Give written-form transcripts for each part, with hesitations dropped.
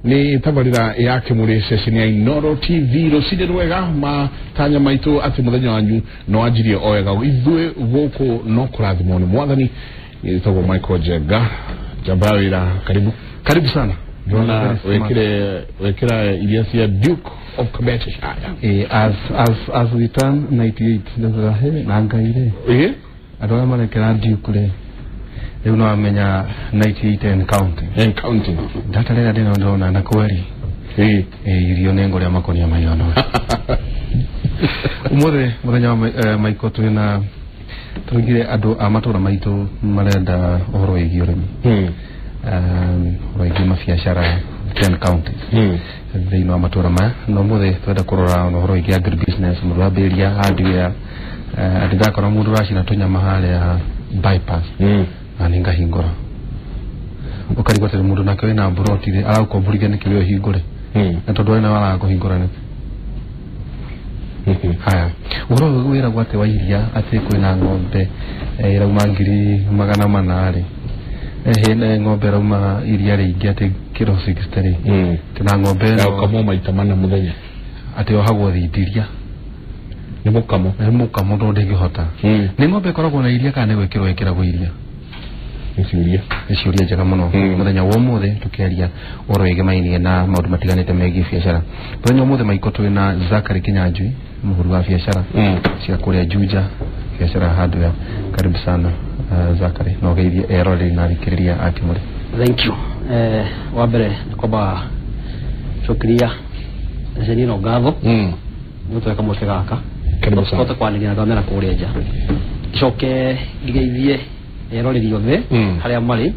Ni tabarira ya Kimuri session ya Inoro TV rocine rwega matanya maitu ati muthenya wanyu no anjirie o wega ithuĩ gũkũ no kũrathimwo nĩ mwathani. Nĩtagwo Michael Jenga Jambawira, karibu karibu sana. Ndona wekire wekira iria cia Duke of Kabete. As we turn 98 ndathira he na ngaire andũ arĩa marekera Duke rĩ rĩu no amenya 98 and counting and counting data rĩrĩa ndĩna ndona na kweri irio nĩ ngũrĩa makonia maigana. Ũmũthĩ mũthenya wa Michael twĩna tũrugire andũ a matũra maitũ marenda ũhoro wĩgiĩ ũrĩmi, ũhoro wĩgiĩ mabiacara 10 counties thĩinĩ wa matũra maya. No ũmũthĩ twenda kũrora ũhoro wĩgiĩ agribusiness, mũndũ wambĩrĩria hardware, andũ ndakora mũndũ ũracina tũnyama harĩa bypass na nĩ ngahingũra ũkarigwo atĩ mũndũ nake wĩna mburoti rĩ aragũkomborithia nĩkĩ we ũhingũre na tondũ we nawe aragakũhingũra nĩkĩ. Haya, ũhoro ũyũ wĩragwo atĩ wa iria atĩ kwĩna ng'ombe ĩrauma 400,000 rĩ, hena ng'ombe ĩrauma iria rĩingĩ atĩ kiro 60 rĩ, na ng'ombe ĩno ũkamwo maita mana mũthenya atĩ yohagwo thindiria nĩ mũkamo, nĩ mũkamo tondũ ndĩngĩhota. Nĩ ng'ombe ĩkoragwo na iria kana nĩ gwĩkĩrwo ĩkĩragwo iria? Nĩ ciũria, nĩ ciũria njega mũno. Mũthenya wa ũmũthĩ tũkĩaria ũhoro wĩgĩmainie na maũndũ matiganĩte megiĩ biacara. Mũthenya wa ũmũthĩ Michael twĩna Zachary Kinyanjui, mũhũri wa biacara cia kũrĩa Juja, biacara hardware. Karibu sana Zachary, no geithie eroreri na athikĩrĩria a Kimuri. Thank you. Wa mbere nĩ kwamba cokeria ceceni ĩno ngatho nĩ gũtweka mweke gaka tũhote kwanĩria na andũ arĩa mena kũrĩa nja. Njoke ngeithie eroreri othe harĩa marĩ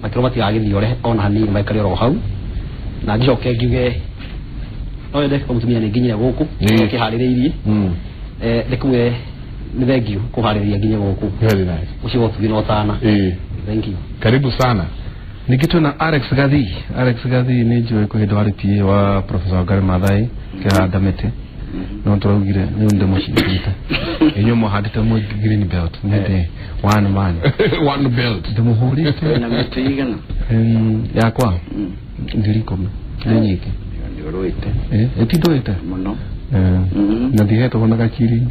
makĩrwo matigagĩthiore ona hanini, maikare oro hau. Na ngicoke ngiuge no nyende mũtumia nĩ nginyire gũkũ kĩharĩrĩirie, ndĩkumwĩre nĩ thank you kũharĩrĩria nginye gũkũ. Very nice. Ũcio ũtugi na ũtana. Thank you. Karibu sana. Ningĩ twĩna Alex Gathii. Alex Gathii nĩ njũĩ kwĩ hĩndĩ warĩ PA wa Professor Wangari Maathai kĩhanda mĩtĩ, no tũraugire nĩ ndĩmũcindĩte inyuĩ mwahandĩte mwe green belt nĩ one man one belt ndĩmũhũrĩte na mĩtĩ igana yakwa 10,000 nĩ nyingĩ. Nĩ ũrũĩte? Ĩtindũĩte mũno na ndihetwo na gakiri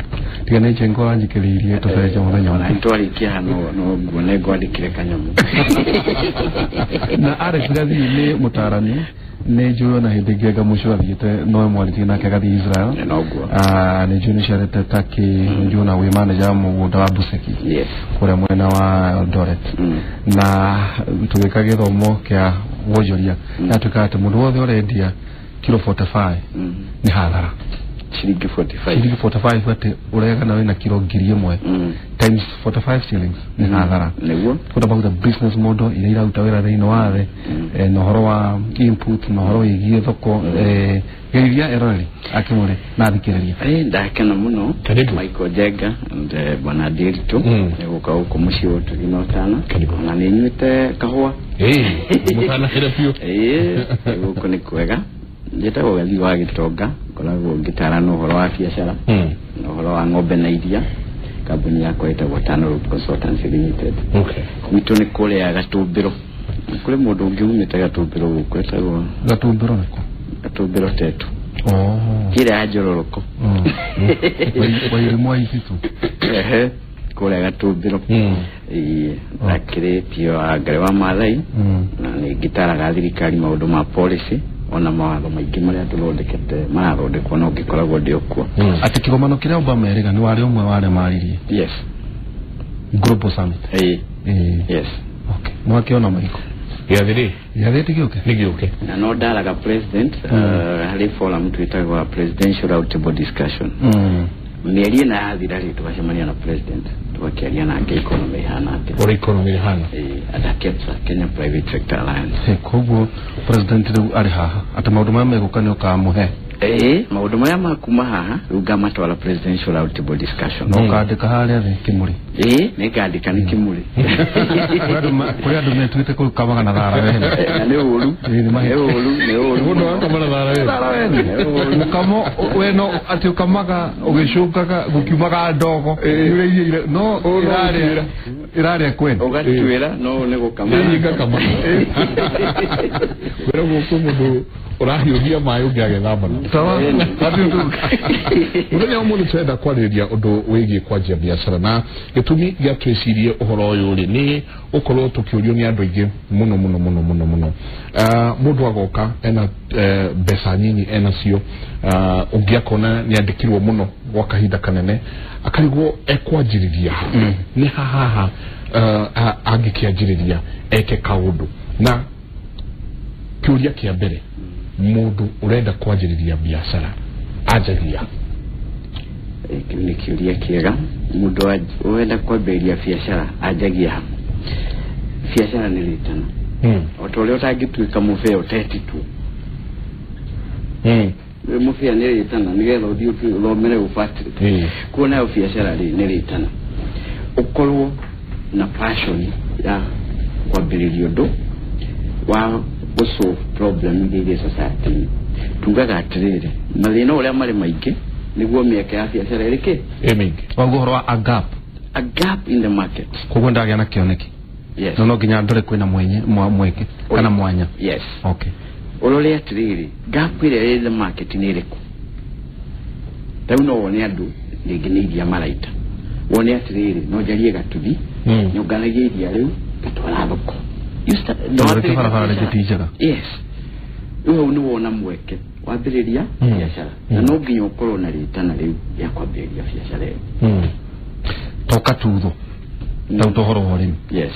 tiga nĩ njengo wanjikĩrĩirie tũcenje mũthenya ũmwe. Twarĩkia haha no nguone ngwandĩkire kanyamũ. Na Alex Gathii nĩ mũtaarani, nĩ njũĩ ona hĩndĩ ĩngĩ anga mũico athiĩte no mwarĩtie nake agathiĩ Israel. Nĩ njũĩ nĩ ciarĩte Turkey, nĩ njũĩ ona wĩ manager wa mũgũnda wa Buseki kũrĩa mwena wa Eldoret. Na tũgĩka gĩthomo kĩa wonjoria yatuĩkaga atĩ mũndũ wothe ũrendia kiro 45 nĩ hathara. Ciringi 45, ciringi 45 atĩ ũregana wĩna kiro 1,000 times 45 shillings nĩ hathara. Nĩguo. What about the business model iria iraruta wĩra thĩinĩ wa thĩ, na ũhoro wa input na ũhoro wĩgiĩ thoko. Geithia eroreri akĩmũrĩ na athikĩrĩria. Ndakena mũno Michael Jenga and bwana Ndiritu nĩ gũka gũkũ mũciĩ wa ũtugi na ũtana. Ona nĩ nyuĩte kahũa mũtanahĩre biũ. Gũkũ nĩ kwega. Njĩtagwo Gathii wa Gĩtonga, ngoragwo ngĩtarana ũhoro wa biacara na ũhoro wa ng'ombe na iria. Kambuni yakwa ĩtagwo Tano Road Consultancy Limited. Gwitũ nĩ kũrĩa Gatũmbĩro. Kũrĩ mũndũ ũngĩ umĩte Gatũmbĩro gũkũ ĩtagwo Gatũmbĩro nĩkũ? Gatũmbĩro Tetu. Kĩrĩa ya Njororoko. Wairimu wa Isitu. Kũrĩa Gatũmbĩro. Ndakĩrĩ PO wa Ngarĩ wa Maathai na nĩ ngĩtaraga thirikari maũndũ ma policy ona mawatho maingĩ marĩa tũthondekete marathondekwo no ngĩkoragwo ndĩ okuo. Atĩ kĩgomano kĩrĩa Obama erĩga nĩ warĩ ũmwe wa arĩa maririe. Yes. Global Summit. Yes. Okay. Mwakĩona Michael Gĩathĩ rĩ? Gĩathĩ ti gĩũke? Nĩ gĩũke. Na no ndaraga president harĩ forum twĩtagwo presidential roundtable discussion. Mĩeri ĩna yathira rĩ tũgacemania na president tũgakĩaria nake economy ĩhana atĩa. Ũrĩa economy ĩhana. Ada KEPSA, Kenya Private Sector Alliance. Koguo president rĩu arĩ haha atĩ maũndũ marĩa megũka nĩ ũkamũhe. Maũndũ marĩa makuma haha rĩu ngamatwara presidential roundtable discussion. No ũkandĩka harĩa thĩ Kimuri. Nĩ ngandĩka nĩ Kimuri. Kũrĩ andũ metuĩte kũu kamaga na thara wene. Na nĩ ũru. Nĩ ũru, nĩ ũru. Mũndũ wakama na thara wene. Mũkamo we no atĩ ũkamaga ũgĩcũngaga gũkiumaga ndogo. Nĩ ũrĩirie no ĩrarĩa. Ĩrarĩa kwenda. Ũgatuĩra no nĩ gũkama. Ĩĩ ngakama. Kwĩra gũkũ mũndũ ũrahiũhia maĩ ũngĩ agethamba namo. Sawa. Mũthenya ũmũthĩ tũrenda kwarĩrĩria ũndũ wĩgiĩ kwanjia biacara na gĩtũmi gĩa twĩcirie ũhoro ũyũ rĩ nĩ ũkorwo tũkĩũrio nĩ andũ aingĩ mũno mũno mũno mũno mũno. Mũndũ agoka ena mbeca nyinyi enacio, ũngĩ akona nĩ andĩkirwo mũno gwa kahinda kanene akarigwo ekwanjĩrĩria ha nĩ ha haha angĩkĩanjĩrĩria eke kaũndũ. Na kĩũria kĩa mbere, mũndũ ũrenda kwanjĩrĩria biacara anjagia? Kĩu nĩ kĩũria kĩega. Mũndũ ũrenda kwambĩrĩria biacara anjagia ha? Biacara nĩ rĩtana. O ta ũrĩa ũtangĩtuĩka mũbĩa ũtetitwo. Mũbĩa nĩ rĩtana nĩgetha ũthiĩ ũthomere ũbatire. Kuo nayo biacara rĩ nĩ rĩtana. Ũkorwo na passion ya kwambĩrĩria ũndũ wa gũsolve problem iria irĩ society. Tugaga atĩrĩrĩ, mathĩna ũrĩa marĩ maingĩ nĩguo mĩeke ya biacara ĩrĩ kĩ? Ĩ mĩingĩ. Waguo ũhoro wa a gap. A gap in the market. Koguo ndagĩa na kĩoneki. Yes. No nginya ndore kwĩna mwenye mweke kana mwanya. Yes. Okay. Ũrore atĩrĩrĩ, gap ĩrĩa ĩrĩ the market nĩ ĩrĩkũ? Rĩu no wone andũ rĩngĩ nĩ iria maraita. Wone atĩrĩrĩ, no njarie gatuthi, nyũnganagie iria rĩu ngatwara thoko. Barabara rĩngĩ ti njega. Yes. Rĩu hau nĩ wona mweke wambĩrĩria biacara. Na no nginya ũkorwo na rĩtana rĩu rĩa kwambĩrĩria biacara ĩyo. To katutho. Ta ũhoro wa ũrĩmi. Yes.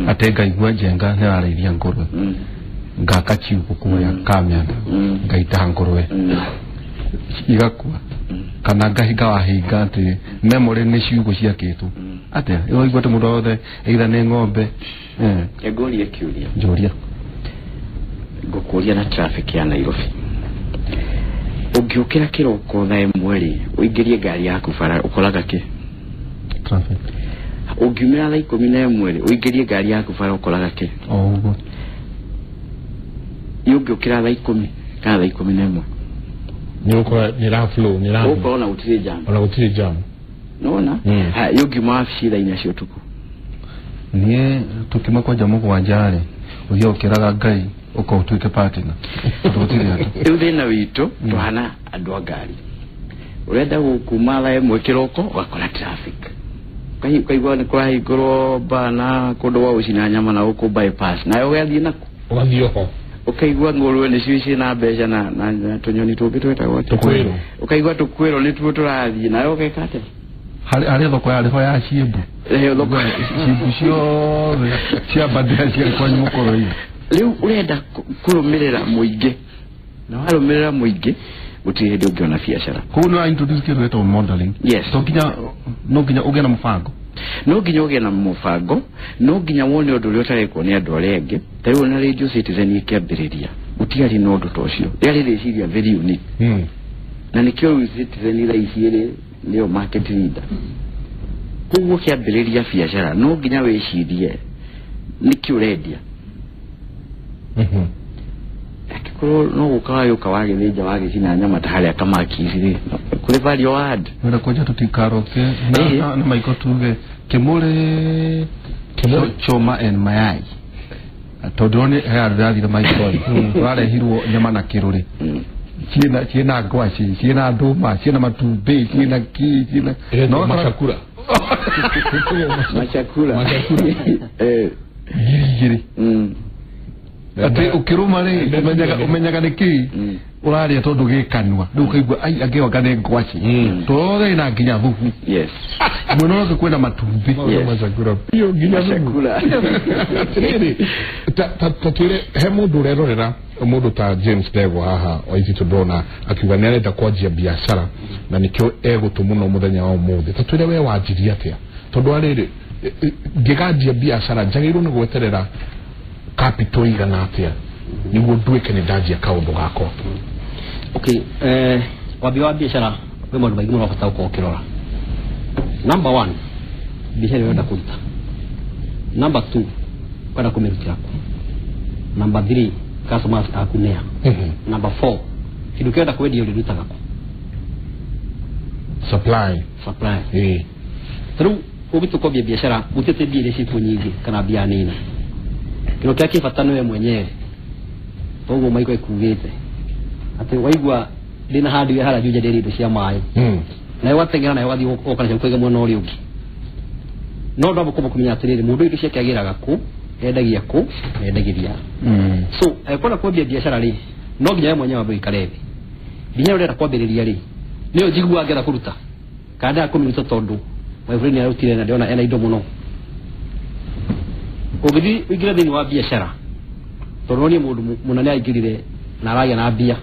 Atĩ ngaigua Njenga nĩ ararĩithia ngũrwe. Ngaka kiugũ kũrĩa Kamĩanda. Ngaita ngũrwe. Igakua. Kana ngahinga wahinga atĩ memory nĩ ciugũ ciakĩtwo. Atĩa? Ũraigua atĩ mũndũ wothe either nĩ ng'ombe. Ngũrie kĩũria. Njũria. Ngũkũria na traffic ya Nairobi. Ũngĩũkĩra kĩroko thaa ĩmwe rĩ, ũingĩrie ngari yaku bara ũkoraga kĩ? Traffic. Ũngiumĩra thaa 11 rĩ, ũingĩrie ngari yaku bara ũkoraga kĩ? O ũguo. Ũngĩũkĩra thaa 10 kana thaa 11. Nĩ ũkora nĩ ra flow, nĩ ra. Ũkorwo na gũtirĩ jam. Ona gũtirĩ jam. Nĩwona? Haya, ũngiuma wabici thaa 4 cia ũtukũ. Niĩ tũkiuma kwanja mũgwanja rĩ, ũthiaga ũkĩraga Ngai ũka ũtuĩke partner. Tondũ gũtirĩ andũ. Rĩu thĩna witũ tũhana andũ a ngari. Ũrenda kuma thaa 1 kĩroko ũgakora traffic. Ũkaigua nĩ kũrahingũrwo bana kũndũ gwa gũcina nyama na gũkũ bypass. Nawe ũgathiĩ naku. Ũgathiĩ oho. Ũkaigua ngũrwe nĩcio ciĩna mbeca na tũnyoni tũngĩ twĩtagwo atĩa? Tũkwĩrwo. Ũkaigua tũkwĩrwo nĩtuo tũrathiĩ nawe ũgeka atĩa? Harĩa thoko yarĩ ho ya ciĩmbu. Thoko ciĩmbu ciothe cia bandera cia kwanyu mũkoro-inĩ. Rĩu ũrenda kũrũmĩrĩra mũingĩ. Na warũmĩrĩra mũingĩ gũtirĩ hĩndĩ ũngĩona biacara. Koguo nĩ introduce kĩndũ gĩtagwo modeling. Yes. No nginya ũgĩe na mũbango. No nginya ũgĩe na mũbango, no nginya wone ũndũ ũrĩa ũtarekwo nĩ andũ arĩa angĩ. Ta rĩu ona Radio Citizen ĩkĩambĩrĩria, gũtiarĩ na ũndũ ta ũcio. Rĩarĩ rĩciria very unique. Na nĩkĩo rĩu Citizen thaa ici ĩrĩ nĩyo market leader. Koguo ũkĩambĩrĩria biacara no nginya wĩcirie nĩkĩ ũrendia. Angĩkorwo no gũka wagĩũka wagĩthĩnja wagĩcina nyama ta harĩa Kamakis rĩ, kũrĩ value add. Wenda kwanja tũtikaroke na Michael tuge kĩmũrĩ choma and mayai. Tondũ nĩ he andũ ndĩrathire Michael. Ũrarehirwo nyama na kĩrũrĩ. Ciĩna ngwacĩ, ciĩna ndũma, ciĩna matumbĩ, ciĩna kĩ, ciĩna no machakura. Machakura. 2,000. Atĩ ũkĩrũma rĩ, ũmenyaga nĩ kĩ ũrarĩa tondũ gĩ kanua. Rĩu ũkaigua ai angĩonga nĩ ngwacĩ. Tondũ ĩna nginya thubu. Yes. Mwena ũrĩa ũngĩ kwĩna matumbĩ. Machakura piũ nginya thubu. Atĩrĩrĩ, ta twĩre he mũndũ ũrerorera mũndũ ta James Ndegwa haha wa Ititũ ndona akiuga nĩ arenda kwanjia biacara na nĩkĩo egũtũ mũno mũthenya wa ũmũthĩ. Ta twĩre we wanjirie atĩa? Tondũ arĩrĩ ngĩganjia biacara njagĩrĩirwo nĩ gweterera capital igana atĩa nĩguo nduĩke nĩ ndanjia kaũndũ gakwa? Okay, wambia wa biacara kwĩ maũndũ maingĩ mũno ũbataire gũkorwo ũkĩrora. Number 1, biacara ĩrĩa ũrenda kũruta. Number 2, ũrenda kũmĩrutĩra kũ. Number 3, customers aku nĩa. Number 4, kĩndũ kĩrĩa ũrenda kwendia ũrĩrutaga kũ. Supply. Supply. Rĩu Ũgĩtũkombia biacara gũtirĩ mbia iria ciĩkuo nyingĩ kana mbia nini. Kĩndũ kĩrĩa kĩ bata nĩwe mwenyewe. Toguo Michael ekugĩte atĩ waigua ndĩna handũ harĩa Juja ndĩrĩ indo cia maĩ. Nawe wateng'era nawe wathiĩ ũka nacio ũkaiga mwena ũrĩa ũngĩ. No ndamba kũmba kũmenya atĩrĩrĩ, mũndũ indo ciake agĩraga kũ, endagia kũ, endagĩria. So kwenda kwambia biacara rĩ, no nginya we mwenyewe wambe ũikare thĩ. Nginya ũrenda kwambĩrĩria rĩ, nĩyo njiguaga ngĩenda kũruta kana ndĩrenda kũmĩruta tondũ my friend nĩarutire na ndĩrona ena indo mũno. Ũngĩthiĩ ũingĩre thĩinĩ wa biacara, tondũ niĩ mũndũ mũna nĩaingĩrire na aragĩa na mbia,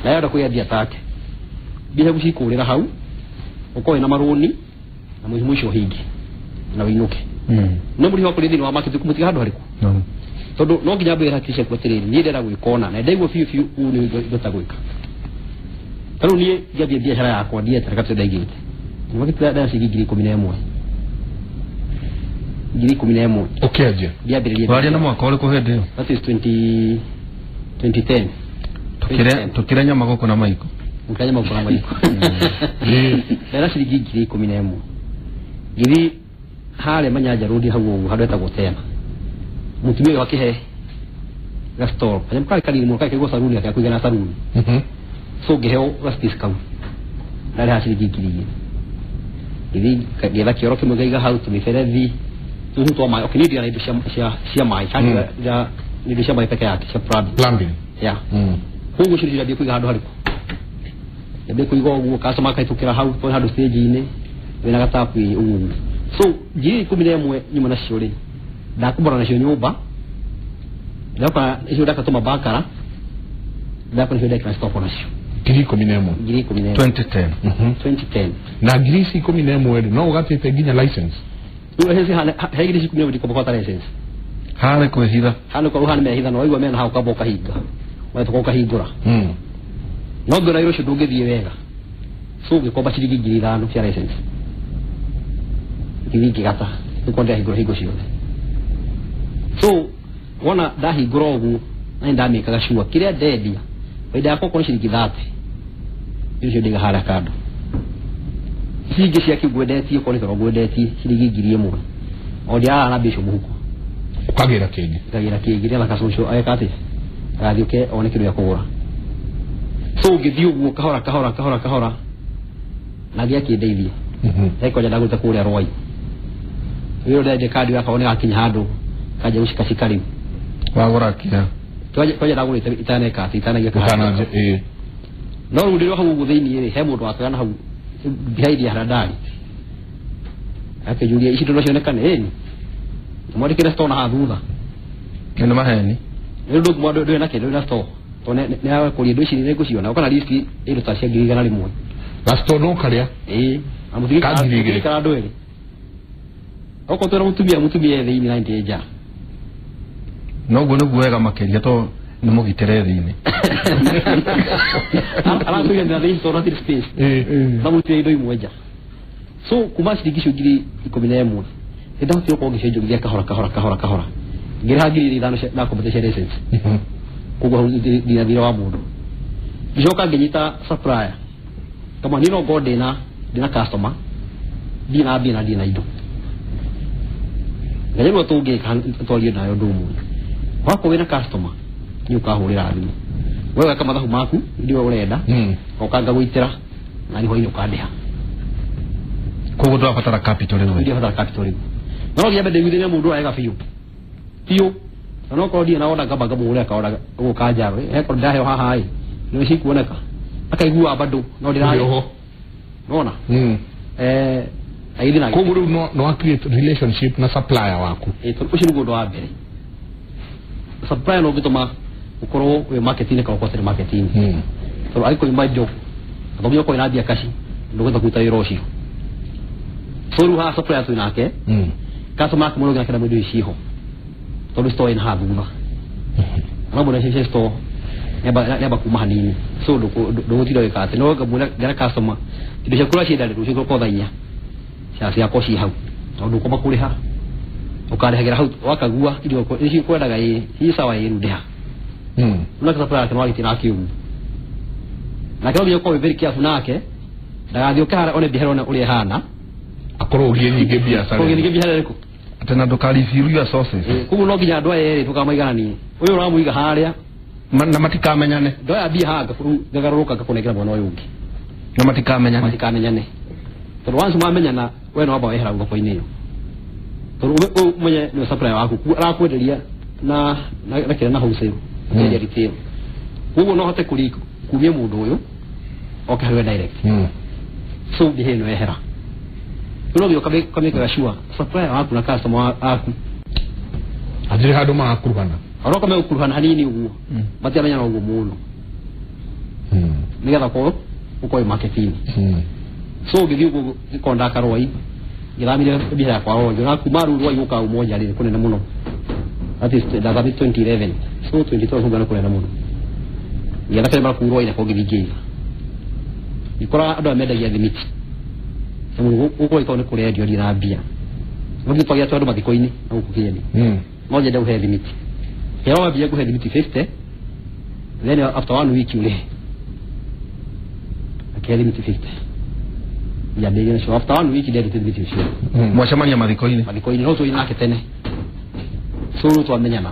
na arenda kũgĩa mbia take, mbia ciaku cikũrĩra hau, ũkorwo wĩna marũni na mũico ũhinge na ũinũke. No mũriho kũrĩ thĩinĩ wa market kũmũtiga handũ harĩkũ? Tondũ no nginya mbere hakiri ciaku atĩrĩrĩ, niĩ ndĩrenda gwĩka ũna na ndaigua biũ biũ ũũ nĩ ngũhota gwĩka. Ta rĩu niĩ ngĩambia biacara yakwa ndietera kabisa ndaigĩte. Nĩwagĩtira ndaya ciringi 11,000. 11,000. Ũkĩanjia? Ngĩambĩrĩria. Waria na mwaka ũrĩkũ hĩndĩ ĩyo? That is 2010. Tũkĩrĩa nyama gũkũ na Maiko. Mũkĩrĩa nyama gũkũ na Maiko. Ndaya ciringi 11,000. Ngĩthiĩ harĩa Manyanja Road hau ũguo handũ hetagwo Tena. Mũtumia ũyũ akĩhe ga stall. Kanyamũ karĩ kanini mũno karĩ kaigwo saruni gake kũigana saruni. So ngĩheo ga space kau. Ndarĩha ciringi 2,000. Ngĩthiĩ ngĩetha kĩoro kĩmwe ngĩiga hau tũmĩberethi tũu twa maĩ. Okay, niĩ ndirĩ na indo cia maĩ. Indo cia maĩ peke yake cia plumbing. Yeah. Koguo icio nĩcio ndambia kũiga handũ harĩkũ? Ndambia kũiga ũguo customer akahĩtũkĩra hau tondũ handũ stage-inĩ wĩna gatapu ũguo. So 11,000 nyuma nacio rĩ, ndakombora nacio nyũmba, ndoka icio ndakatũma bakara, ndakora icio ndekĩra stock nacio. 11,000. 11,000. 2010. 2010. Na 11,000 rĩ, no ũgatĩte nginya license. Rĩu he 11,000 ndikomba license. Harĩ kwĩhitha. Handũ kwa hana mehitha no waigua mena hau kamba ũkahinga. Wetoka ũkahingũra. No ngĩona wĩra ũcio ndũngĩthiĩ wega. So ngĩkomba ciringi 5,000 cia license. Ngĩthiĩ ngĩgata, nĩkuo ndĩrahingũra hingo ciothe. So wona ndahingũra ũguo na nĩndamĩkaga sure kĩrĩa ndendia baida yakwa okorwo nĩ ciringi 30 icio ndiga harĩa kando. Ici ingĩ ciake ngwendetie okorwo nĩ toro ngwendetie ciringi 1,000. O ndiarara na mbia icio mũhuko. Ũkagĩra kĩngĩ. Ngagĩra kĩngĩ nĩgetha gacũcũ ageka atĩa? Agathiĩ ũke one kĩndũ gĩa kũgũra. So ngĩthiĩ ũguo kahora kahora kahora kahora na gĩakĩndeithia. Ndagĩkonja ndagũrĩte kũrĩa Rwai. Wĩra ũrĩa kandi yakwa nĩ gakinya handũ kanjia gũcikacika rĩu. Wagũra kĩa? Kwanja ndagũrĩte itaneka atĩ itanagia kũhanda. No rĩu ndĩrĩ hau ũguo thĩinĩ rĩ, he mũndũ watwara na hau behind ya harĩa ndarĩ. Akĩnjũria ici indo no cionekane ĩni. Mwandĩkĩre store na haha thutha. Nĩ maheni. Nĩ ũndũ ndũrĩ na kĩndũ na store. Tondũ nĩ agũkũria indo ici nĩ ngũciona. Ũkona list indo ta cia 100,000. Na store no karĩa? Ĩĩ. Na mũtigĩkara andũ erĩ. Okorwo twĩna mũtumia thĩinĩ na ndĩ nja. No ũguo nĩguo wega makĩria tondũ nĩ mũgitĩre thĩinĩ. Aratũire na thĩinĩ tondũ hatirĩ space. Na mũtire indo imwe nja. So kuma ciringi icio 11,000 nĩndahotire gũkorwo ngĩcenjia kahora kahora kahora kahora. Ngĩrĩha 5,000 ndakombete cia license. Koguo hau ndina thirĩ wa mũndũ. Ngĩcoka ngĩnyita supplier. Kama niĩ no ngorwo ndĩna customer, ndirĩ na mbia na ndirĩ na indo. Ngarĩrwo tũngĩka twarie nayo ũndũ ũmwe. Wakorwo wĩna customer nĩ ũkahũrĩra thimũ. We weka mathabu maku ndiwe ũrenda, ũka ngagũitĩra na nĩ hwainĩ ũkandĩha. Koguo ndũrabatara capital rĩu. Ndirabatara capital rĩu. No nginya mbere ndĩiguithanie mũndũ wega biũ. Biũ. Na no korwo ndirĩ na order ngamba ngamũhũrĩra kaorder gũka njaro. Hekorwo ndaheo haha ĩ, nĩ cikuoneka. Akaigua bado no ndĩrarĩ. Nona? Agĩthiĩ na Koguo rĩu no create relationship na supplier waku. Tondũ ũcio nĩguo ũndũ wa mbere. Supplier no ũngĩtũma ũkorwo wĩ marketing kana ũkorwo ũtarĩ marketing. Tondũ angĩkũima indo, na tondũ ũkorwo wĩna mbia kaci, ndũngĩhota kũruta wĩra ũcio. So rĩu haha supplier twĩ nake, customer ake mũno nginya indo ici ciho. Tondũ store ĩna haha thutha. No mũno cia store nĩamba kuma hanini. So ndũgũtinda ũgĩka atĩ no ngera customer indo ciaku ũracienda rĩ, rũciũ ũkorwo thaa inya. Ciakwa ciĩ hau. Tondũ ndũkwamba kũrĩha. Ũkarĩhagĩra hau wakagua indo icio ukwendaga ĩ, ci sawa ĩ rĩu ndĩha. Nake supplier ake no agĩthiĩ nake ũguo. Nake no nginya ũkorwo wĩ very careful nake, ndagathiĩ ũke harĩa one biacara one ũrĩa ĩhana, Akorwo ũgie nyingĩ biacara. Ũgie nyingĩ biacara ĩrĩkũ? Atĩ na ndũka-reveal your sources. Koguo no nginya andũ aya erĩ tũkamaigananie. Ũyũ ũramũiga harĩa na matikamenyane. Ndoya mbia haha ngagarũrũka ngakũnengera mwana ũyũ ũngĩ. Na matikamenyane. Matikamenyane. Tondũ once mwamenyana we no wamba wehera thoko-inĩ ĩyo. Tondũ ũyũ mwenye nĩwe supplier waku arakwenderia na kĩrĩa na wholesale, ũkendia retail. Koguo no hote kumia mũndũ ũyũ oke harĩ we direct. So mbia ĩno yehera. No nginya ũkamĩkaga sure supplier waku na customer waku hatirĩ handũ magakuruhana. Ona okorwo megũkuruhana hanini ũguo matiamenyana ũguo mũno nĩgetha ũkorwo wĩ marketing. So ngĩthiĩ ũguo ngĩkorwo ndaka Rwai, ngĩthamire biacara yakwa Rwai na kuma rĩu Rwai gũka Umoja rĩ kũnene mũno. That is ndathamire 2011. So 2012 kũngana kũnene mũno. Ngĩetha kĩrĩa kũu Rwai nako ngĩthiĩ ngĩiga. Ngĩkora andũ aya mendagia thimiti. Gũkũ gĩkorwo nĩ kũrendio ndirĩ na mbia. No ngĩtwagia andũ mathiko-inĩ na gũkũ kĩeni. No nyende gũhe thimiti. Hero wambia ngũhe thimiti 50, then after 1 week ũrĩhe. Akĩhe thimiti 50. Yambĩrĩria nacio after 1 week ndendete thimiti ũcio. Mwacemania mathiko-inĩ. Mathiko-inĩ no tũi nake tene. So rĩu twamenyana.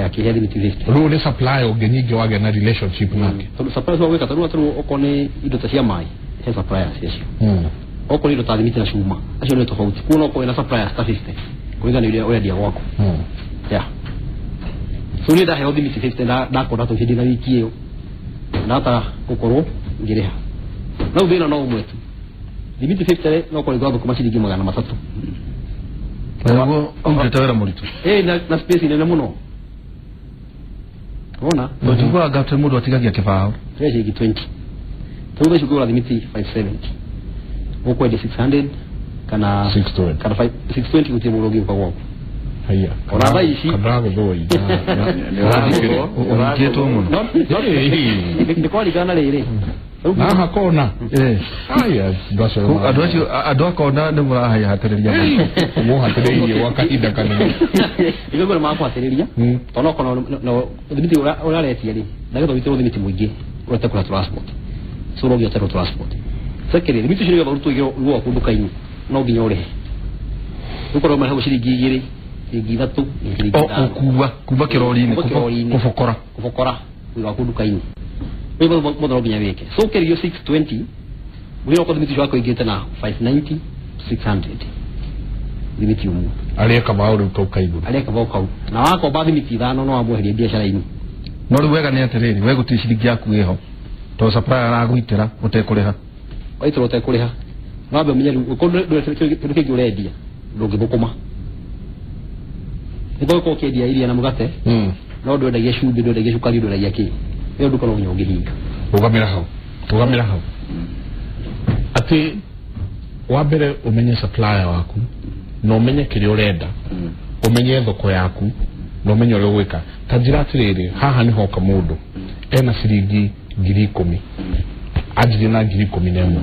Akĩhe thimiti 50. Rĩu nĩ supplier ũngĩ nyingĩ wagĩa na relationship nake. Tondũ supplier ũcio gwĩka tondũ okorwo nĩ indo ta cia maĩ, he suppliers acio. Okorwo nĩ indo ta thimiti na cuma, acio nĩ tofauti. Kuo no ũkorwo wĩna suppliers ta 50 kũringana na ũrĩa ũrendia gwaku. Yeah. So niĩ ndaheo thimiti 50 ndakora tũhĩndĩ na wiki ĩyo ndahota gũkorwo ngĩrĩha. No thĩna no ũmwe tu. Thimiti 50 no ũkorwo ĩgwathũkũma ciringi 300. Nĩguo ũrutĩte wĩra mũritũ. Na space nene mũno. Wona? Ũtiguaga atĩ mũndũ atigagia kĩbaũ. Tũrĩa ciringi 20. Tondũ thaa ici ũngĩgũra thimiti 570. Ũkwendia 600 kana 620. Kana 620 gũtirĩ mũndũ ũngĩũka gwaku. Haya. Ona thaa ici Kandragũthwo Ũhingĩtwo mũno. Nĩ kwaringana rĩrĩ. Haha kona. Haya, andũ acio andũ a kona nĩ mũrahahatĩrĩria. Mũhatĩrĩirie gwa kahinda kanene. Nĩguo nĩ makũhatĩrĩria. Tondũ okorwo no thimiti ũraretia rĩ, ndagĩtwo witĩrwo thimiti mũingĩ ũrete kũrĩa transport. So no nginya ũterwo transport. Secondly, thimiti ũcio nĩgetha ũrutwo igũrũ gwaku nduka-inĩ no nginya ũrĩhe. Ũkorwo marĩhagwo ciringi 2, ciringi 3, ciringi 5. Ũkua kuma kĩrori-inĩ kũbokora. Kũbokora gwaku nduka-inĩ. Rĩu mũndũ no nginya wĩke. So ũkĩrĩrio 620, mũthenya ũkorwo thimiti ũcio waku ũingĩrĩte na 590, 600. Thimiti ũmwe. Arĩa kabaũ rĩu kau ka igũrũ. Arĩa kabaũ kau. Na wakomba thimiti 5 no wamweherie biacara-inĩ. No rĩu wega nĩ atĩrĩrĩ, we gũtirĩ ciringi yaku ĩho. Tondũ supplier aragũitĩra ũtekũrĩha. Waitĩra ũtekũrĩha. No wambe ũmenye rĩu ũkorwo kĩndũ kĩngĩ ũrendia ndũngĩthũkũma. Nĩ ũkorwo ũkĩendia iria na mũgate, no ndwendagia cumbĩ, ndwendagia cukari, ndwendagia kĩ. Ĩyo nduka no nginya ũngĩhinga. Rũgamĩra hau. Rũgamĩra hau. Atĩ wa mbere ũmenye supplier waku, na ũmenye kĩrĩa ũrenda, ũmenye thoko yaku, na ũmenye ũrĩa ũgwĩka. Ta njĩra atĩrĩrĩ, haha nĩ hoka mũndũ ena ciringi 10,000. Anjirie na 11,000.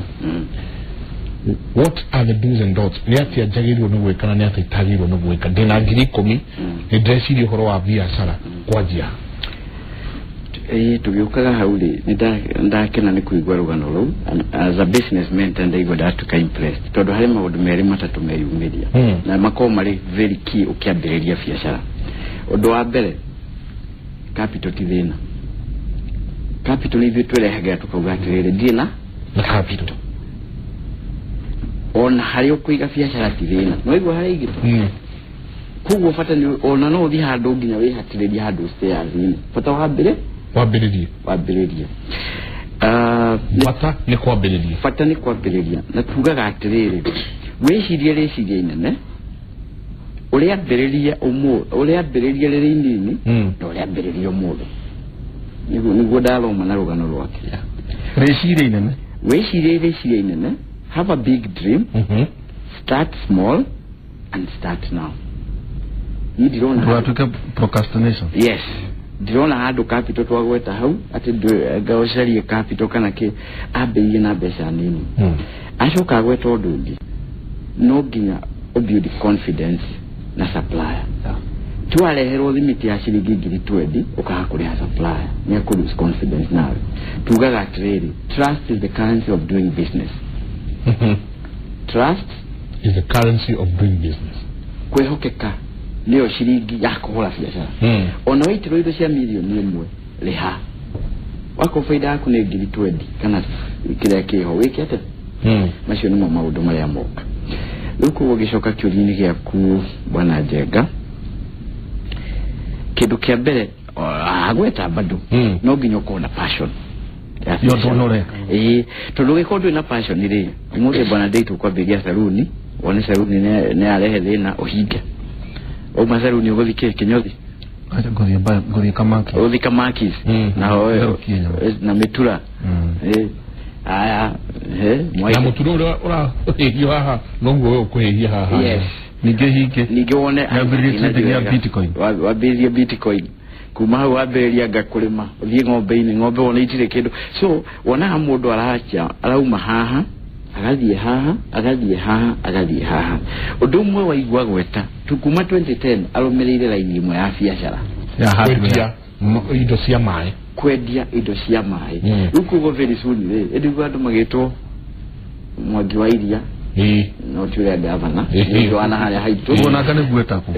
What are the do's and don'ts? Nĩ atĩa njagĩrĩirwo nĩ gwĩka na nĩ atĩa itagĩrĩirwo nĩ gwĩka? Ndĩna 10,000, nĩ ndĩreciria ũhoro wa biacara kwanjia. Tũgĩũkaga hau rĩ, nĩ ndakena nĩ kũigua rũgano rũu. As a businessman ndaigua ndatuĩka impressed tondũ harĩ maũndũ merĩ matatũ meyumĩria na makorwo marĩ very key ũkĩambĩrĩria biacara. Ũndũ wa mbere, capital ti thĩna. Capital nĩ ithuĩ twĩrehagĩra tũkauga atĩrĩrĩ, ndirĩ na capital. Ona harĩa ũkũiga biacara ti thĩna. No igua harĩa igĩtwo. Koguo bata nĩ ona no ũthiĩ handũ nginya wĩhatĩrĩrie handũ stairs-inĩ. Bata wa mbere wambĩrĩrie. Wambĩrĩrie. Bata nĩ kwambĩrĩria. Bata nĩ kwambĩrĩria. Na tugaga atĩrĩrĩ, wĩcirie rĩciria inene, ũrĩambĩrĩria ũmũthĩ, ũrĩambĩrĩria rĩrĩ inini, na ũrĩambĩrĩria ũmũthĩ. Nĩguo ndathoma na rũgano rwake. Rĩciria inene. Wĩcirie rĩciria inene, have a big dream, start small and start now. Niĩ ndirona ndũgatuĩke procrastination. Yes. Ndirona handũ capital twagweta hau atĩ ngaũcarie capital kana kĩ, ambĩrĩrie na mbeca nini. Acoka agweta ũndũ ũngĩ, no nginya ũbuild confidence na supplier. Twareherwo thimiti ya ciringi 20,000 ũkaga kũrĩha supplier, nĩ akũ lose confidence nawe. Tugaga atĩrĩrĩ, trust is the currency of doing business. Trust is the currency of doing business. Kwĩhokeka nĩyo ciringi ya kũhũra biacara. Ona waitirwo indo cia mirioni ĩmwe rĩha. Wakorwo baida yaku nĩ ngiri 20 kana kĩrĩa kĩho wĩke atĩa? Macio nĩmo maũndũ marĩa moka. Rĩu koguo gĩcoka kĩũria-inĩ gĩaku bwana Njenga, kĩndũ kĩa mbere agweta bado no nginya ũkorwo na passion. Ĩĩ, tondũ ũngĩkorwo ndũrĩ na passion rĩ, ũmũthĩ bwana Ndeitu ũkwambĩrĩria saruni, wone saruni nĩ yarehe thĩna ũhinge. Wauma saruni ũgũthiĩ kĩ kĩnyothi? Acha ngũthiĩ Kamaki. Ũgũthiĩ Kamakis. Na mĩtura. Aya, na mũtura ũrĩa ũrahĩhio haha noguo we ũkũhĩhia haha. Yes. Ningĩ hinge. Ningĩ wone wambĩrĩrie Bitcoin. Wambĩrĩrie Bitcoin. Kuma hau wambĩrĩria anga kũrĩma, ũthiĩ ng'ombe-inĩ, ng'ombe wone itirĩ kĩndũ. So wonaga mũndũ aracha, arauma haha, agathiĩ haha, agathiĩ haha, agathiĩ haha. Ũndũ ũmwe waigua gweta, kuma 2010 arũmĩrĩire raini ĩmwe ya biacara. Ya kwendia indo cia maĩ. Kwendia indo cia maĩ. Rĩu koguo very soon rĩ, ĩndĩ andũ magĩtwo Mwangi wa Iria. No ti ũrĩa gavana, nĩ wa na harĩa haitũ. Ũguo naka nĩguo etagwo.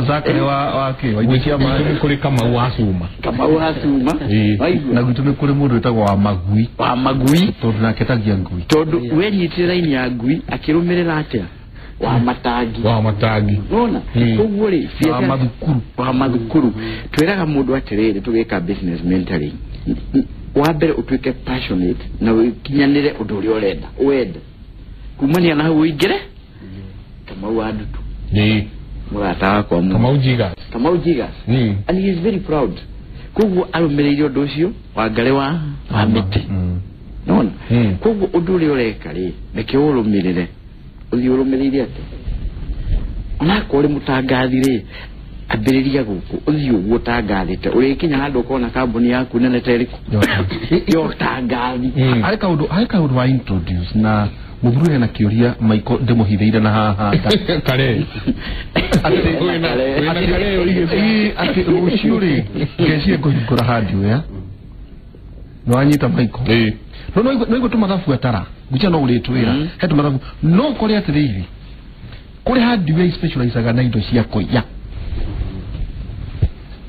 Zakari wa kĩ? Wa indo cia maĩ. Nĩ kũrĩ Kamau wa Cuma. Kamau wa Cuma. Waigua? Na gwitũ nĩ kũrĩ mũndũ wĩtagwo wa Magui. Wa Magui. Tondũ nake etagia ngui. Tondũ wenyitire raini ya ngui akĩrũmĩrĩra atĩa? Wa matangi. Wa matangi. Nona? Koguo rĩ, wa mathukuru. Wa mathukuru. Twĩraga mũndũ atĩrĩrĩ tũgĩka business mentoring. Wa mbere ũtuĩke passionate na ũkinyanĩre ũndũ ũrĩa ũrenda. Wende. Kumania na hau ũingĩre Kamau wa Ndutu. Mũrata wakwa mũno. Kamau Jigas. Kamau Jigas. And he is very proud. Koguo arũmĩrĩire ũndũ ũcio wa Ngarĩ wa mĩtĩ. Nona? Koguo ũndũ ũrĩa ũreka rĩ, reke ũrũmĩrĩre. Ũthiĩ ũrũmĩrĩire atĩa? Onakorwo ũrĩ mũtangathi rĩ, ambĩrĩria gũkũ, ũthiĩ ũguo ũtangathĩte. Ũrĩkinya handũ ũkona kambuni yaku nene ta ĩrĩkũ? Ya ũtangathi. Harĩ kaũndũ wa introduce na mũthuri hena kĩũria Michael ndĩmũhithĩire na haha kare. Atĩ rũciũ rĩ ngeciria ngũhingũra hardware. Nĩ wanyita Michael? No no igũ tũmathabu atara ngwĩciria no ũrĩtwĩra he tũmathabu no kũrĩ atĩrĩrĩ kũrĩ hardware specializaga na indo cia kũiya.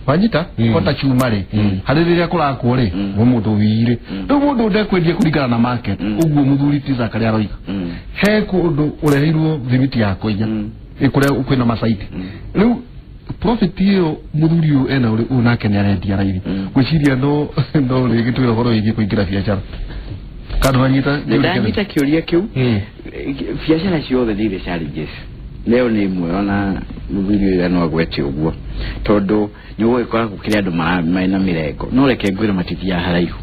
Wanyita kota chuma rĩ harĩ rĩrĩa kũrakwo rĩ nĩ mũndũ wĩire rĩu mũndũ ndekwendia kũringana na market ũguo mũthuri ti Zakari aroiga he kũndũ ũreheirwo thimiti ya kũiya kũrĩa kwĩna masaiti rĩu profit ĩyo mũthuri ũyũ ena ũyũ nake nĩ arendia raithi ngwĩciria no rĩngĩ twĩra ũhoro wĩgiĩ kũingĩra biacara kana wanyita ndanyita kĩũria kĩu biacara ciothe nĩ irĩ challenges. Leo nĩ ĩmwe ona mũthuri ũyũ no agwete ũguo tondũ nĩ ũgũgĩkora gũkĩrĩ andũ mena mĩrengo no reke ngwĩre matithiaga haraihu.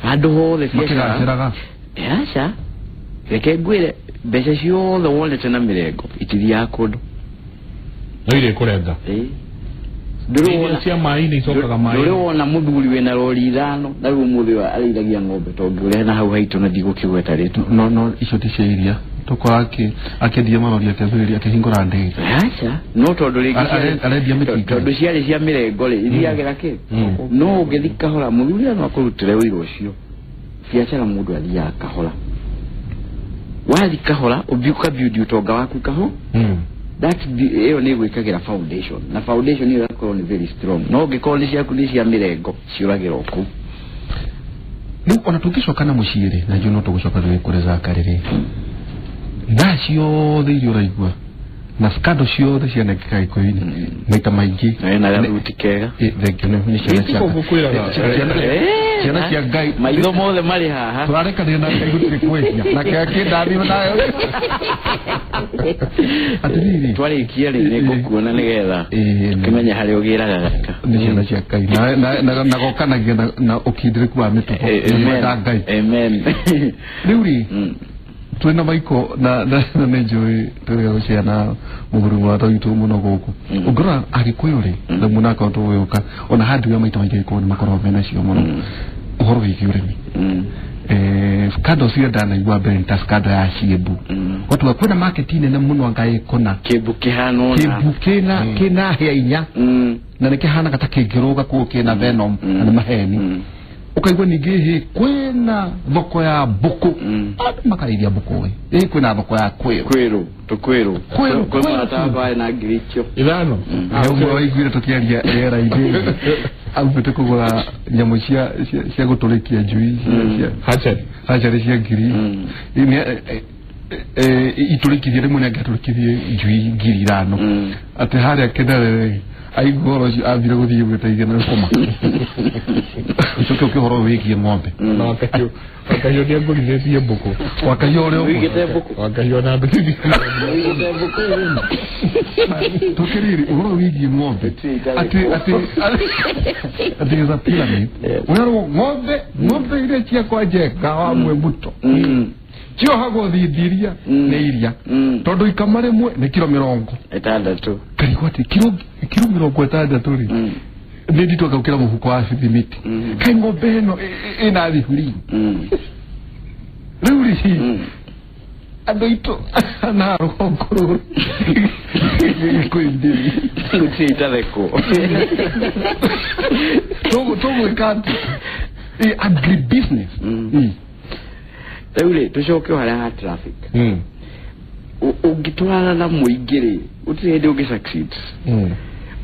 Handũ hothe biacara aca reke ngwĩre mbeca ciothe wonete na mĩrengo itithiaga kũndũ no irĩ kũrenga. Ndũrĩ wona mũthuri wĩna rori ithano na rĩu ũmũthĩ arĩithagia ng'ombe tondũ ũngĩũrehe na hau haitũ na ndigũkĩgweta rĩtwa. No icio ti cia iria tũkora akĩendia marori akĩambĩrĩria akĩhingũra ndege. Aca no tondũ rĩngĩ arendia mĩtinga tondũ ciarĩ cia mĩrengo rĩ ithiagĩra kĩ no ũngĩthiĩ kahora mũthuri no akũrutĩre wĩra ũcio. Biacara mũndũ athiaga kahora, wathiĩ kahora ũkabuild ũtonga waku kahora. That ĩyo nĩ gwĩkagĩra foundation na foundation ĩyo ĩgakorwo nĩ very strong no ũngĩkorwo nĩ ciaku nĩ cia mĩrengo ciũragĩra o kũu. Rĩu ona tũngĩcoka na mũciĩ rĩ na njũĩ no tũgũcoka tũgĩ kũrĩ Zakari rĩ thaa ciothe iria ũraigua na scandal ciothe cianekĩka Gĩkũyũ-inĩ maita maingĩ na gathuti kega. Thengio nĩ ciana ciana cia Ngai maitho mothe marĩ haha tũrarekanĩra na Ngai gũtirĩ kwĩhia nake akĩndathima nayo. Atĩrĩrĩ twarĩkia rĩ nĩngũkuona nĩgetha kĩmenye harĩa ũgĩraga gaka nĩ ciana cia Ngai na gokanagia na ũkindĩrĩku wa mĩtugo na Ngai. Amen. Rĩu rĩ twĩna Michael na nĩ njũĩ tũrĩ gũciana mũgũrũ wa witũ mũno gũkũ ũngĩrora Agĩkũyũ rĩ na mũnako tũgũka ona hardware maita maingĩ Gĩkũyũ nĩ makoragwo menacio mũno ũhoro wĩgiĩ ũrĩmi. Scandal cia ndanaigua mbere nĩ ta scandal ya Ciĩmbu gũtuga kwĩna market nene mũno anga ĩkũna Kĩmbu kĩhana ũna Kĩmbu kĩna hĩa inya na nĩ kĩhanaga ta kĩngĩrũga kũu kĩna venom na nĩ maheni. Ukaigua ningĩ hĩ kwĩna thoko ya mbũkũ. Andũ makarĩithia mbũkũ ĩ. Ĩ kwĩna thoko ya kwĩrũ. Kwĩrũ, tũkwĩrũ. Kwĩrũ kwĩ na ngiri icio. Ithano. He ũmwe waiguire tũkĩaria rĩera-inĩ. Aumĩte kũgũra nyamũ cia gũtũrĩkia njui cia hatchery cia ngiri. Itũrĩkithie rĩmwe nĩ angĩatũrĩkithie njui 5,000. Atĩ harĩa Kenere aigua ũhoro ũcio athire gũthiĩ gwĩteithia na gũkoma. Ũcoke ũke ũhoro wĩgiĩ ng'ombe. Na Wakahiũ nĩ angũrithĩtie mbũkũ. Wakahiũ ũrĩa ũmwe. Wĩigĩte mbũkũ. Wakahiũ na ndũthithie. Wĩigĩte mbũkũ. Tũkĩrĩrĩ ũhoro wĩgiĩ ng'ombe. Atĩ is a pyramid. Ũrerwo ng'ombe iria ciakwa Njenga wa Mwemuto. Ciohagwo thindiria nĩ iria. Tondũ ikama rĩmwe nĩ kiro 60. Karigwo atĩ kiro 60 rĩ. Nĩ nditũ gũkĩra mũhuko wa thimiti. Kaĩ ng'ombe ĩno ĩna thiburi. Rĩu rĩ andũ aitũ na rũgongo rũrũ gĩkũyũ-inĩ gũtirĩ itathekwo. Tũgwĩka atĩ agribusiness. Rĩu rĩ tũcoke harĩa ha traffic. Ũngĩtwarana na mũingĩ rĩ gũtirĩ hĩndĩ ũngĩ succeed.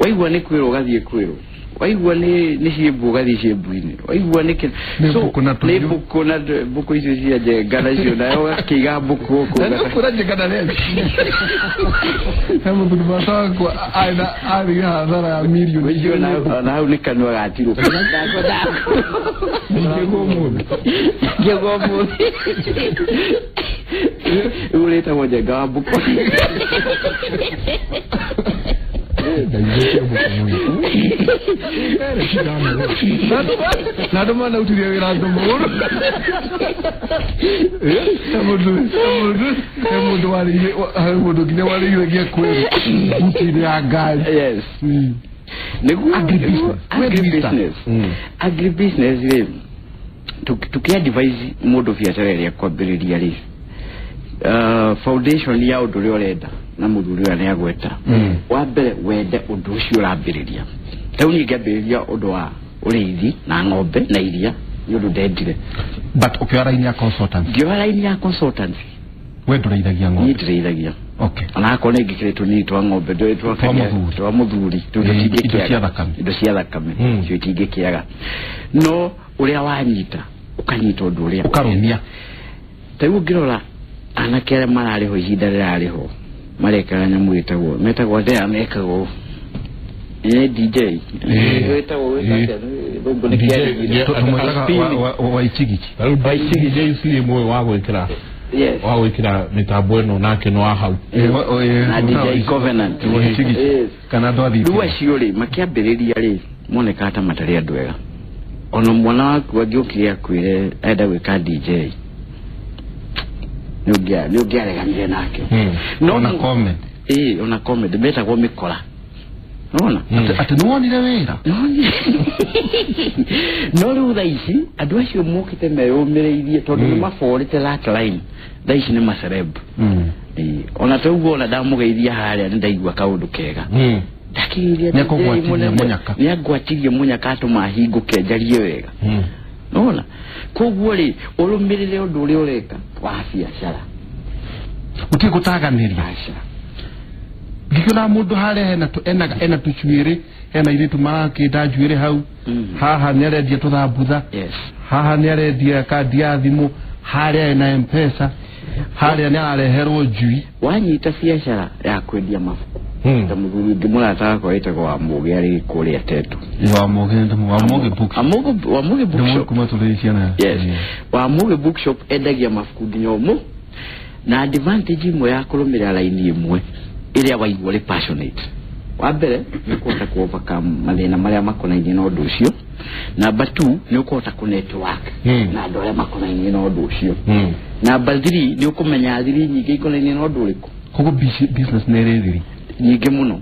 Waigua nĩ kwĩrwo ũgathiĩ kwĩrwo. Waigua nĩ ciĩmbu ũgathiĩ ciĩmbu-inĩ. Waigua nĩ nĩ mbũkũ na mbũkũ icio cia Njenga nacio nayo ũgakĩiga mbũkũ gũkũ. Na nĩũkwĩra Njenga na rĩu. He mũthuri bata wakwa arĩ hathara ya mirioni. Icio na hau nĩ kanua gatirwo. Ningĩgwo mũthĩ. Ningĩgwo mũthĩ. Rĩu rĩtagwo Njenga wa mbũkũ. Na andũ manautirie wĩra mũru. He mũndũ warĩire he mũndũ nginya warĩithagia kwĩrũ buti-inĩ ya ngari. Yes. Nĩguo agribusiness. Agribusiness rĩ tũkĩ-advise mũndũ biacara ĩrĩa kwambĩrĩria rĩ foundation ya ũndũ ũrĩa ũrenda na mũthuri ũrĩa nĩagweta. Wa mbere wende ũndũ ũcio ũrambĩrĩria. Rĩu niĩ ngĩambĩrĩria ũndũ wa ũrĩithi na ng'ombe na iria nĩ ũndũ ndendire. But ũkĩoya raini ya consultancy. Ngĩoya raini ya consultancy. We ndũrĩithagia ng'ombe? Niĩ ndĩrĩithagia. Okay. Ona akorwo nĩ ngĩkĩrĩ tũnini twa ng'ombe twa mũthuri indo cia thakame. Indo cia thakame icio itingĩkĩaga. No ũrĩa wanyita ũkanyita ũndũ ũrĩa ũkarũmia. Ta rĩu ũngĩrora anake arĩa mararĩhwo ihinda rĩrarĩhwo marekaga nyamũ ĩtagwo metagwo ndea mekagwo nĩ DJ ĩtagwo gũngũ nĩ kĩarĩgire Waichigichi. DJ Slim ũyũ wa gwĩkĩra Yes. Wa gwĩkĩra mĩtambo ĩno nake nĩ wa hau. Na DJ Covenant. Waichigichi. Kana andũ a thitima. Rĩu acio rĩ makĩambĩrĩria rĩ monekaga ta matarĩ andũ ega. Ona mwana waku angĩũkire akwĩre enda gwĩka DJ nĩ ũngĩareganire nake. Ona comment. Ona comment metagwo mĩkora. Nona? Atĩ nĩwonire wĩra? No rĩu thaa ici andũ acio mokĩte meyũmĩrĩirie tondũ nĩ maborĩte that line. Thaa ici nĩ maceleb. Ona ta ũguo ona ndamũgeithia harĩa nĩ ndaigua kaũndũ kega. Ndakĩgeithia Nĩakũgwatirie mũnyaka. Nĩangwatirie mũnyaka atũma hingũke njarie wega. Nona? Koguo rĩ ũrũmĩrĩre ũndũ ũrĩa ũreka wa biacara. Gũtirĩ gũtaganĩria. Aca. Ngĩkĩona mũndũ harĩa hena tũcuĩrĩ hena airĩtu marakĩnda njuĩrĩ hau. Haha nĩarendia tũthambutha. Yes. Haha nĩarendia kandi ya thimũ. Harĩa hena M-Pesa. Harĩa nĩarareherwo njui. Wanyita biacara ya kwendia mabuku. Ta mũthuri ũngĩ mũrata wakwa wĩtagwo Wamũgĩ arĩ kũrĩa Tetu. Wamũgĩ bookshop. Wamũgĩ bookshop. Kuma tũrĩ ciana. Yes. Wamũgĩ bookshop endagia mabuku nginya ũmũ. Na advantage ĩmwe ya kũrũmĩrĩra raini ĩmwe ĩrĩa waigua ũrĩ passionate. Wa mbere nĩ ũkũhota kũ overcome mathĩna marĩa makonainie na ũndũ ũcio. Number 2 nĩ ũkũhota kũ network na andũ arĩa makonainie na ũndũ ũcio. Number 3 nĩ ũkũmenya thiri nyingĩ ikonainie na ũndũ ũrĩkũ. Koguo business nĩ ĩrĩ thiri nyingĩ mũno.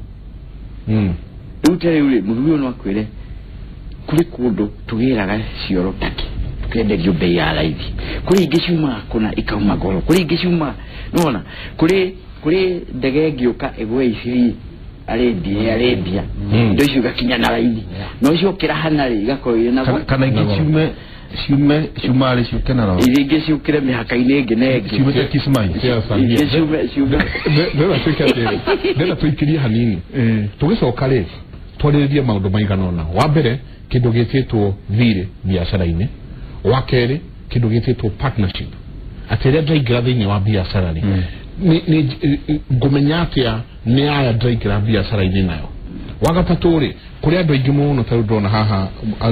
Rĩu ta rĩu rĩ mũthuri ũyũ no akwĩre kũrĩ kũndũ tũgĩraga cioro taki tukenderio bei ya raithi. Kũrĩ ingĩ ciumaga kũna ikauma goro. Kũrĩ ingĩ ciumaga nĩwona kũrĩ ndege ĩngĩũka ĩgwe Isiri Arabia indo icio igakinya na raithi. No icio ũkĩraha rĩ igakorwo irĩ na kana ingĩ ciume Ciume ciumarĩ ciũke na iria ingĩ ciũkĩre mĩhaka-inĩ ĩngĩ na ĩngĩ. Ciumĩte Kismayu. Ingĩ ciume Ndĩrenda twĩke atĩrĩrĩ, ndĩrenda tũikĩrie hanini. Tũgĩcoka rĩ, twarĩrĩrie maũndũ maigana ũna. Wa mbere, kĩndũ gĩtĩtwo thirĩ biacara-inĩ. Wa kerĩ, kĩndũ gĩtĩtwo partnership. Atĩ rĩrĩa ndaingĩra thĩinĩ wa biacara rĩ, ngũmenya atĩa nĩ aya ndaingĩra biacara-inĩ nayo. Wa gatatũ rĩ, kũrĩ andũ aingĩ mũno ta rĩu ndĩrona haha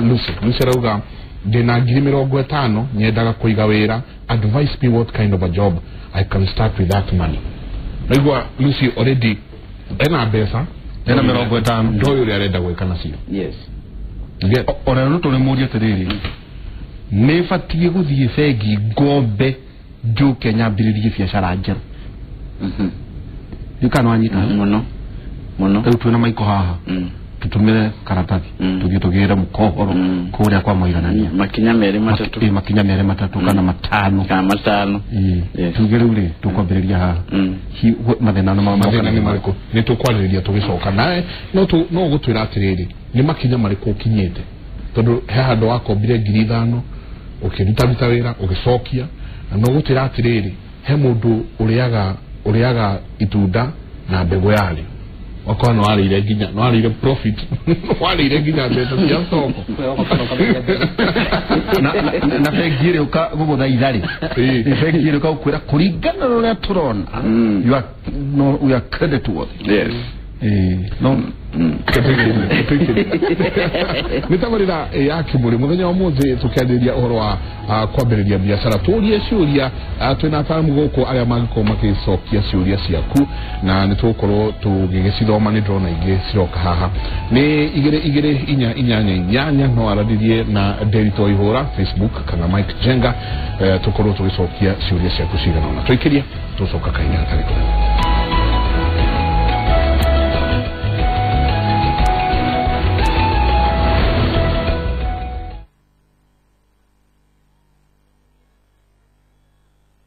Lucy. Lucy arauga ndĩna 50,000 nyendaga kũiga wĩra, advise me what kind of a job I can start with that money. Naigua Lucy already ena mbeca, ena 50, ndoĩ ũrĩa arenda gwĩka nacio. Yes. Ona no tũrĩ mũrie atĩrĩrĩ, nĩ batiĩ gũthiĩ bengi ngombe njũke nyambĩrĩrie biacara njerũ? Ndiũĩ wanyita. Mũno mũno. Rĩu twĩna Maiko haha, tũtũmĩre karatathi tũthiĩ tũgĩre mũkohoro kũrĩa kwa mũiganania. Makinya merĩ matatũ. Makinya merĩ matatũ kana matano. Kana matano. Tuge rĩu rĩ tũkwambĩrĩria haha. Mathĩna nĩ marĩkũ? Nĩ tũkwarĩrĩria tũgĩcoka nawe no ũgũtwĩra atĩrĩrĩ, nĩ makinya marĩkũ ũkinyĩte, tondũ he handũ wakombire 5,000 ũkĩrutaruta wĩra ũgĩcokia, na no ũgũtwĩra atĩrĩrĩ, he mũndũ ũrĩaga itunda na mbegũ yarĩo, wakorwo no warĩire nginya, no warĩire profit, warĩire nginya mbeca cia soko. Na bengi ĩrĩ ũka gũgũtha itharĩ, bengi ĩrĩ ũka gũkwĩra kũringana na ũrĩa tũrona, you are no, we are credit worthy. Yes. No nĩ tabarĩra ya Kĩmũrĩ mũthenya wa ũmũthĩ tũkĩarĩrĩria ũhoro wa kwambĩrĩria biacara. Tũrie ciũria, twĩna ataaramu gũkũ arĩa mangĩkorwo magĩcokia ciũria ciaku, na nĩ tũgũkorwo tũgĩgĩcithoma. Nĩ ndĩrona ingĩ ciroka haha. Nĩ 2 2 4 8 8, no aranĩrie na Nderitu Waihũra Facebook kana Mike Jenga, tũkorwo tũgĩcokia ciũria ciaku cigana ũna. Tũikĩrie, tũcoka kahinda gatarĩ kũraihu.